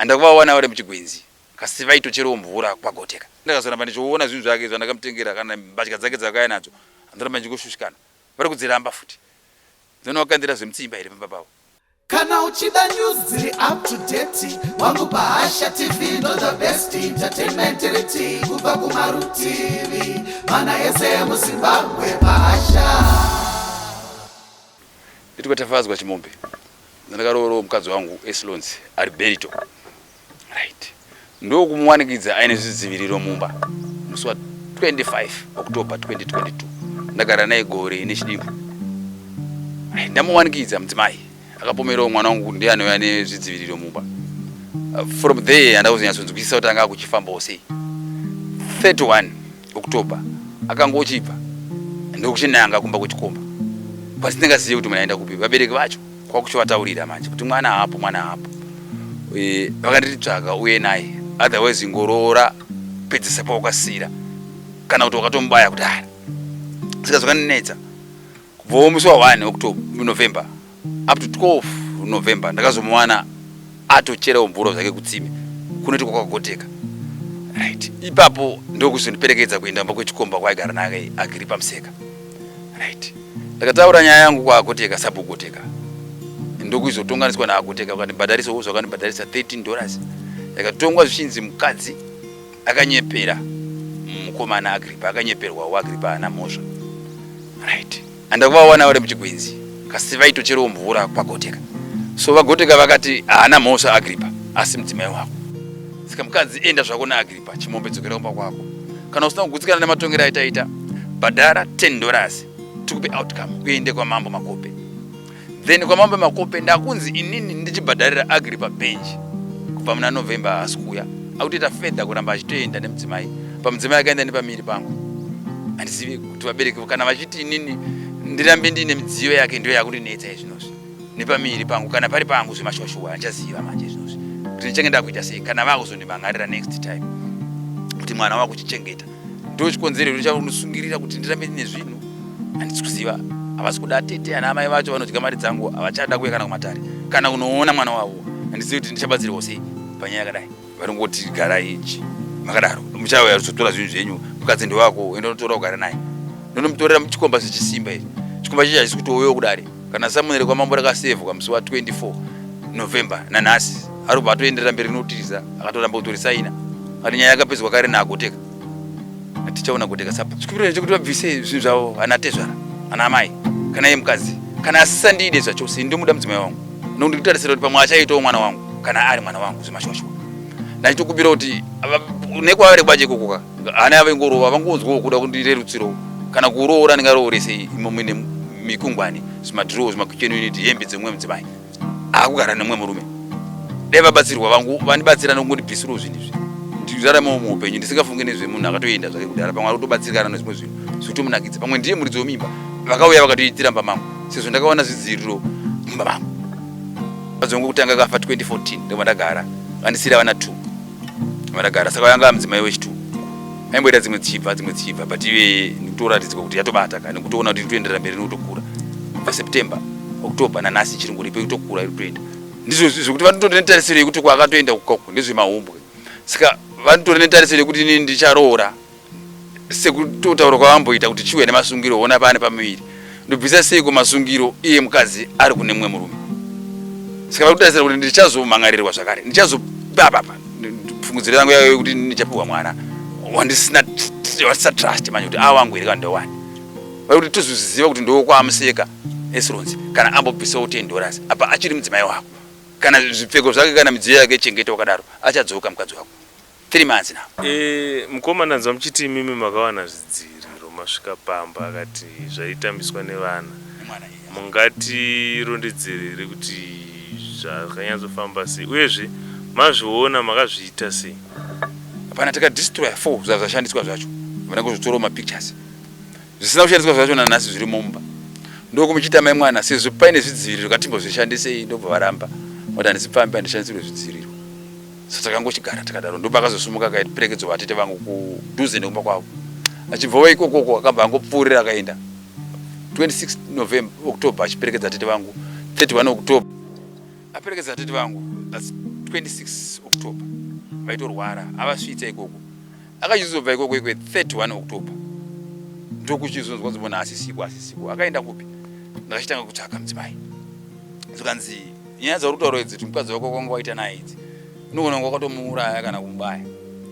Handakuvawana vari muchigwenzi kasi vaitocherawo mvura kwaGoteka. Ndakazoramba ndichiona zvinhu zvake zvandakamutengera kana mbatya dzake dzakauya nadzo ndoramba ndichingoshushikana. Vari kudziramba futi. Dzinovakanzira zvemutsimba here pamba pavo? Kana uchida news dziri up to date wangu paHasha TV ndo the best entertainment riti kubva kumarutivi mana ese emuZimbabwe paHasha. Nditwa Tafadzwa Chimombe ndakaroora mukadzi wangu Eslons Alberto right ndokumuwanikidza aine zvidziviriro mumba musi wa 25 October 2022 ndagara naye gore nechidimbu right ndamuwanikidza mudzimai akapomerawo mwana wangu ndiye anouya nezvidziviriro mumba from there handakuzonyatsonzwisisa kuti anga akuchifambawo sei 31 October akanga ochibva ndokuchinanga kumba kwechikomba kwasingazive kuti munhu aenda kupi vabereki vacho kwakuchivataurira manje kuti mwana haapo mwana haapo e, vakanditi tsvaga uye naye otherwise ingoroora pedzisa pawakasira kana kuti wakatomubaya kudhara saka zvakandinetsa kubvawo musi wa 1 October November up to 12 November ndakazomuwana atocherawo mvura zvake kutsime kunoti kwakagoteka right ipapo ndokuzondiperekedza kuenda kumba kwechikomba kwaigara naye Agripa Museka right ndakataura nyaya yangu kwaagoteka sabhugoteka ndokuzotonganiswa naagoteka vakandibhadharisawo zvakandibhadharisa 13 dollars yakatongwa zvichinzi mukadzi akanyepera mukomana Agripa akanyeperwawo Agripa haana mhosva right Handakuvawana vari muchigwenzi kasi vaitocherawo mvura kwaGoteka. So vaGoteka vakati haana mhosva Agripa asi mudzimai wako. Saka mukadzi enda zvako naAgripa chimombe dzokera kumba kwako. Kana usina kugutsikana nematongero aitaita bhadhara 10 dollars tikupe outcome uende kwamambo Makope. Then kwamambo Makope ndakunzi inini ndichibhadharira Agripa bench kubva muna November haasi kuuya akutoita fedha kuramba achitoenda nemudzimai pamudzimai akaenda nepamiri pangu handizivi kuti vabereki kana vachiti inini ndirambe ndiine midziyo yake ndiyo yakundinetsa izvinozvi nepamiri pangu kana pari pangu zvemashwashuwa handichaziva manje izvinozvi kuti ndichange ndakuita sei kana vakuzondimhan'arira next time kuti mwana wakuchichengeta ndochikonzero chakunosungirira kuti ndirambe ndine zvinhu handisi kuziva havasi kuda tete ana amai vacho vanodya mari dzangu havachada kuuya kana kumatare kana kunoona mwana wavo handizivi kuti ndichabatsirwa sei panyaya yakadai varingoti garai ichi makadaro muchauya kuzotora zvinhu zvenyu mukadzi ndewako enda unotora kugara naye ndonomutorera chikomba zvechisimba ichi chikomba chichi hachisi kutouyawo kudare kana samunere kwamambo rakasevhwa musi wa 24 November nanhasi ari kubva atoenderera mberi nokutiza akatoramba kutorisaina ati nyaya yakapedzwa kare naagoteka tichaona goteka sapa chikumbiro chekuti vabvise zvinhu zvavo ana tezvara ana amai kana iye mukadzi kana asisandide zvachose ndomuda mudzimai wangu nokuti ndikutarisira kuti pamwe achaitawo mwana wangu kana ari mwana wangu zvemashwashwa ndachitokumbira kuti nekwavari kwacho ikokoka hana yavo ingorova vangonzwawo kuda kundirerutsirawo kana kuroora ndingaroore sei imo muine mikungwani zvimadhiroo zvimakicheni unit hembe dzemumwe mudzimai akugara nemumwe murume dai vabatsirwa vangu vandibatsira nokungondibvisirawo zvinhu izvi ndiraramewo muupenyu ndisingafunge nezvemunhu akatoenda zvake kudhara pamwe ari kutobatsirikana nezvimwe zvinhu zvikutomunakidza pamwe ndiye muridzi wemimba vakauya vakatoitira mumba mangu sezvo ndakawana zvidziviriro mumba mangu vadzongo kutanga kafa 2014 ndobva ndagara vandisiira vana 2 vandagara saka vanga mudzimai wechi 2 aimboita dzimwe dzichibva dzimwe dzichibva but ive ndikutoratidzwa kuti yatobata ka nekutoona kuti irikutoenderera mberi nekutokura kubva September October nanhasi ichiri ngoripo ikutokura iri kutoenda ndizvo zvekuti vanotori netarisiro yekuti kwaakatoenda kukoko ndezvemahumbwe saka vanotori netarisiro yekuti inini ndicharoora sekutotaura kwavamboita kuti chiuya nemasungiro ona paane pamuviri ndobvisa seiko masungiro iye mukadzi ari kune mumwe murume saka vari kutarisira kuti ndichazomhan'arirwa zvakare ndichazopapapa fungidziro yangu yayo yekuti ndichapiwa mwana wandisina wandisina trust manje kuti awangu here kana ndewani vari kuti tozviziva kuti ndowokwamuseka esronzi kana ambobvisawo 10 dollars apa achiri mudzimai wako kana zvipfeko zvake kana midziyo yake chengeta wakadaro achadzoka mukadzi wako 3 months now. E, mukoma ndanzwa muchiti imimi makawana zvidziviriro masvika pamba akati zvaitambiswa nevana mungatirondedzere here kuti zvakanyatsofamba sei uyezve mazviona makazviita sei hapana takadestroya 4 zvazvashandiswa zvacho vana kuzvitorawo mapictures zvisina kushandiswa zvacho nanhasi zviri mumba ndokumuchiita mai mwana sezvo paine zvidziviriro katimbozvishandisei ndobva varamba vati handisi pfambi handishandisirwe zvidziviriro so takangochigara takadaro ndopa akazosumuka akaiperekedzwa vatete vangu kudhuze nekumba kwavo achibvawo ikokoko akabva angopfuurira akaenda 26 November October achiperekedza tete vangu 31 October aperekedza tete vangu that's 26 October vaitorwara avasvitsa ikoko. Akachizobva ikoko ikwe 31 October ndokuchizonzwa kunzi munhu asisiko asisiko akaenda kupi. Ndakachitanga kutsvaka mudzimai zvikanzi nyaya dzauri kutaura idzi kuti mukadzi wako kwanga waita naye idzi unogona kunge wakatomuuraya kana kumubaya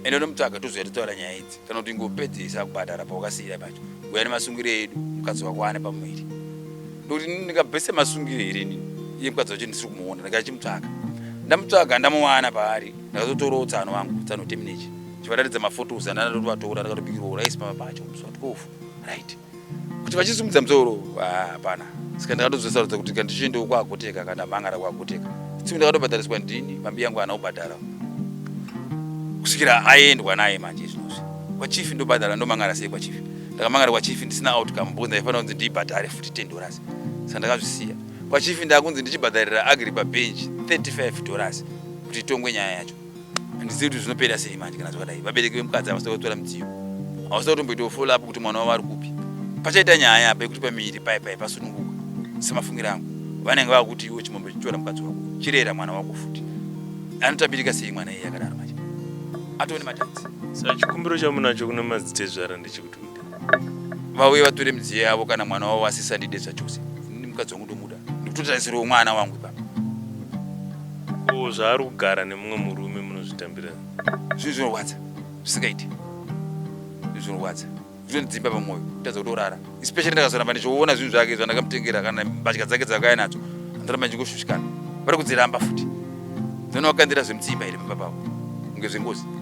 ende unomutsvaga tozoya totaura nyaya idzi kana kuti ingopedzisa kubhadhara pawakasiira pacho uya nemasungiro edu mukadzi wako ane pamuviri ndokuti ndingabvise masungiro here inini iye mukadzi wacho ndisiri kumuona ndikachimutsvaga ndamutsvaga ndamuwana paari ndakazotorawo tsano wangu tsano terminage chivaratidza mafotos andandatovatora ndakatobikirwa rice pamba pacho musi wa 12 right kuti vachisimudza musoro hapana saka ndakatozosarudza kuti kandichiendewo kwagoteka kana mangara kwagoteka tsimu ndakatobhadhariswa ndini mambi yangu haana kubhadhara kusvikira aendwa naye manje izvinozvi kwachifi ndobhadhara ndomangara sei kwachifi ndakamangara kwachifi ndisina outcome because ndaifanira kunzi ndibhadhare futi 10 dollars saka ndakazvisiya kwachifi ndakunzi ndichibhadharira agri pabench 35 dollars kuti itongwe nyaya yacho handizivi kuti zvinopera sei manje kana zvakadai vabereki vemukadzi havasida kutora mudziyo havasida kutomboitawo follow up kuti mwana wavo ari kupi pachaita nyaya apa yekuti pamiri pai pai pasununguka semafungiro angu vanenge vakuti iwe chimombe chitora mukadzi wako chirera mwana wako futi anotambirika sei mwana iye akadaro manje atone matadzi Saka chikumbiro chamunacho kune madzitezvara ndechekuti uite vauye vatore midziyo yavo kana mwana wavo asisandide zvachose ini mukadzi wangu ndomuda ndikutotarisirawo mwana wangu ipapa ko zvaari kugara nemumwe murume munozvitambira zvinhu zvinorwadza zvisingaiti zvinhu zvinorwadza zvinondidzimba pamwoyo kutadza kutorara especially ndakazoramba ndichiona zvinhu zvake zvandakamutengera kana mbatya dzake dzakauya nadzo andoramba ndichingoshushikana vari kudziramba futi dzonovakandira zvemudzimba here pamba pavo kunge zvengozi.